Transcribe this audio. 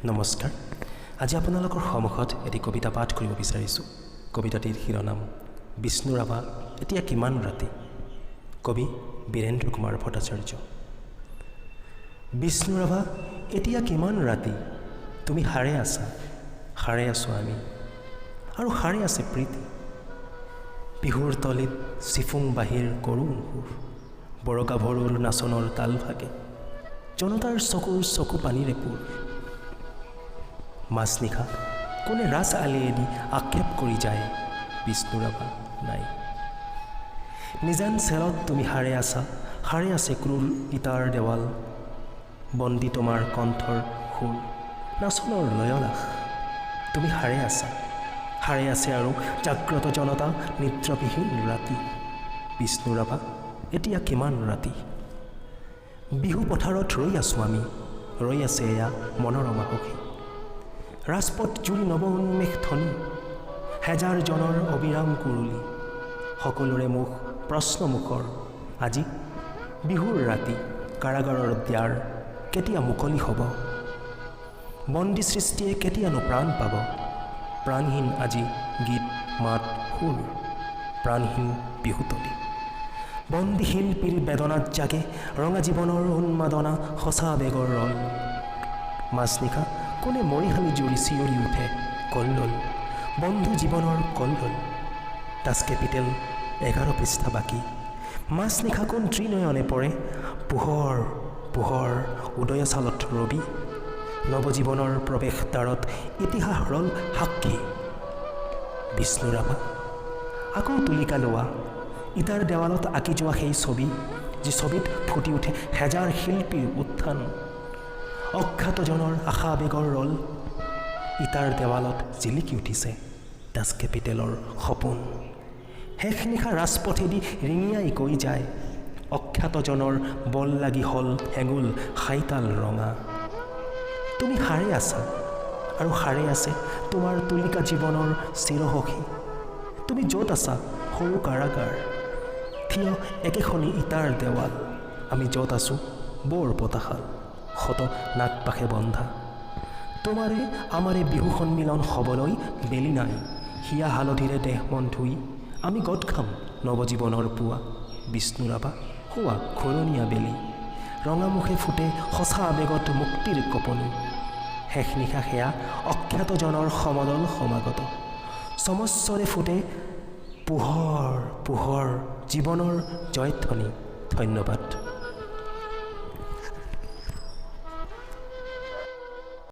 নমস্কাৰ। আজি আপোনালোকৰ সন্মুখত এটি কবিতা পাঠ কৰিব বিচাৰিছোঁ। কবিতাটিৰ শিৰোনাম "বিষ্ণু ৰাভা এতিয়া কিমান ৰাতি"। কবি বীৰেন্দ্ৰ কুমাৰ ভট্টাচাৰ্য। বিষ্ণু ৰাভা, এতিয়া কিমান ৰাতি? তুমি সাৰে আছা, সাৰে আছোঁ আমি আৰু সাৰে আছে প্ৰীতি। বিহুৰ তলিত চিফুং বাঁহীৰ কৰুণ সুৰ, বৰগাভৰুৰ নাচনৰ তাল ভাগে জনতাৰ চকুৰ চকু পানীৰে পূৰ। মাজনিশা কোনে ৰাজ আলিয়েদি আক্ষেপ কৰি যায়, বিষ্ণু ৰাভা নাই। নিজান চেলত তুমি সাৰে আছা, সাৰে আছে ক্ৰূৰ ইটাৰ দেৱাল। বন্দী তোমাৰ কণ্ঠৰ সুৰ, নাচনৰ লয়লাস। তুমি সাৰে আছা, সাৰে আছে আৰু জাগ্ৰত জনতা। নিদ্ৰাবিহীন ৰাতি। বিষ্ণু ৰাভা, এতিয়া কিমান ৰাতি? বিহু পথাৰত ৰৈ আছোঁ আমি, ৰৈ আছে এয়া মনোৰমা সখী। ৰাজপথ জুৰি নৱ উন্মেষ ধ্বনি, হেজাৰজনৰ অবিৰাম কুৰুলি। সকলোৰে মুখ প্ৰশ্নমুখৰ। আজি বিহুৰ ৰাতি কাৰাগাৰৰ দ্বাৰ কেতিয়া মুকলি হ'ব? বন্দী সৃষ্টিয়ে কেতিয়ানো প্ৰাণ পাব? প্ৰাণহীন আজি গীত মাত সুৰ, প্ৰাণহীন বিহুতলী। বন্দী শিল্পীৰ বেদনাত জাগে ৰঙা জীৱনৰ উন্মাদনা, সঁচা বেগৰ ৰল। মাজনিশা কোনে মৰিশালি জুৰি চিঞৰি উঠে, কল্লোল, বন্ধু জীৱনৰ কল্লোল। দাস কেপিটেল 11 পৃষ্ঠা বাকী। মাজনিশা কোন ত্ৰিনয়নে পৰে পোহৰ পোহৰ উদয় চালত ৰবি? নৱজীৱনৰ প্ৰৱেশদ্বাৰত ইতিহাস ৰল সাক্ষী। বিষ্ণু ৰাভা, আকৌ তুলিকা লোৱা। ইটাৰ দেৱালত আঁকি যোৱা সেই ছবি, যি ছবিত ফুটি উঠে হেজাৰ শিল্পীৰ উত্থান, অখ্যাতজনৰ আশা আবেগৰ ৰল। ইটাৰ দেৱালত জিলিকি উঠিছে দাস কেপিটেলৰ সপোন। শেষ নিশা ৰাজপথেদি ৰিঙিয়াই কৈ যায়, অখ্যাতজনৰ বল লাগি হ'ল হেঙুল হাইতাল ৰঙা। তুমি সাৰে আছা আৰু সাৰে আছে তোমাৰ তুলিকা জীৱনৰ চিৰসখী। তুমি য'ত আছা সৰু কাৰাগাৰ, থিয় একেখনি ইটাৰ দেৱাল। আমি য'ত আছোঁ বৰ পোতাশাল, শত নাগপাশে বন্ধা। তোমাৰে আমাৰে বিহু সন্মিলন হ'বলৈ বেলি নাই। হিয়া হালধিৰে দেহ মন ধুই আমি গদ খাম নৱজীৱনৰ পুৱা। বিষ্ণু ৰাভা, হোৱা ঘূৰণীয়া বেলি। ৰঙামুখে ফুটে সঁচা আৱেগত মুক্তিৰ কঁপনি। শেষ নিশা সেয়া অখ্যাতজনৰ সমদল সমাগত। সমস্বৰে ফুটে পোহৰ পোহৰ জীৱনৰ জয়ধ্বনি। ধন্যবাদ।